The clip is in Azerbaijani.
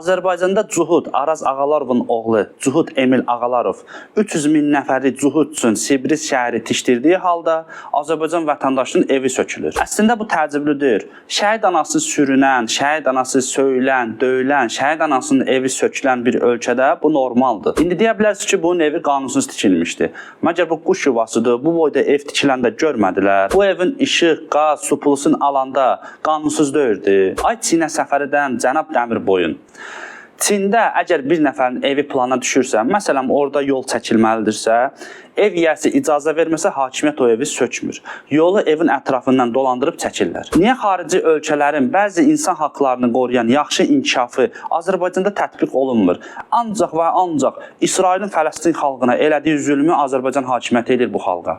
Azərbaycanda Cuhud Araz Ağalarovun oğlu Cuhud Emil Ağalarov 300 min nəfərlik Cuhud üçün Sibriz şəhəri tikdirdiyi halda Azərbaycan vətəndaşının evi sökülür. Əslində bu təəccüblüdür. Şəhid anası sürünən, şəhid anası söyülən, döyülən, şəhid anasının evi sökülən bir ölkədə bu normaldır. İndi deyə bilərsiniz ki, bunun evi qanunsuz tikilmişdi. Məgər bu quş yuvasıdır? Bu boyda ev tikiləndə görmədilər. Bu evin işıq, qaz, su pulsunu alanda qanunsuz deyildi. Ay Çinə səfəridən cənab Dəmirboyun. Çində əgər bir nəfərin evi plana düşürsə, məsələn orada yol çəkilməlidirsə, ev yiyəsi icazə verməsə hakimiyyət o evi sökmür. Yolu evin ətrafından dolandırıb çəkirlər. Niyə xarici ölkələrin bəzi insan haqlarını qoruyan yaxşı inkişafı Azərbaycanda tətbiq olunmur? Ancaq və ancaq İsrailin Fələstin xalqına elədiyi zülmü Azərbaycan hakimiyyəti edir bu xalqa.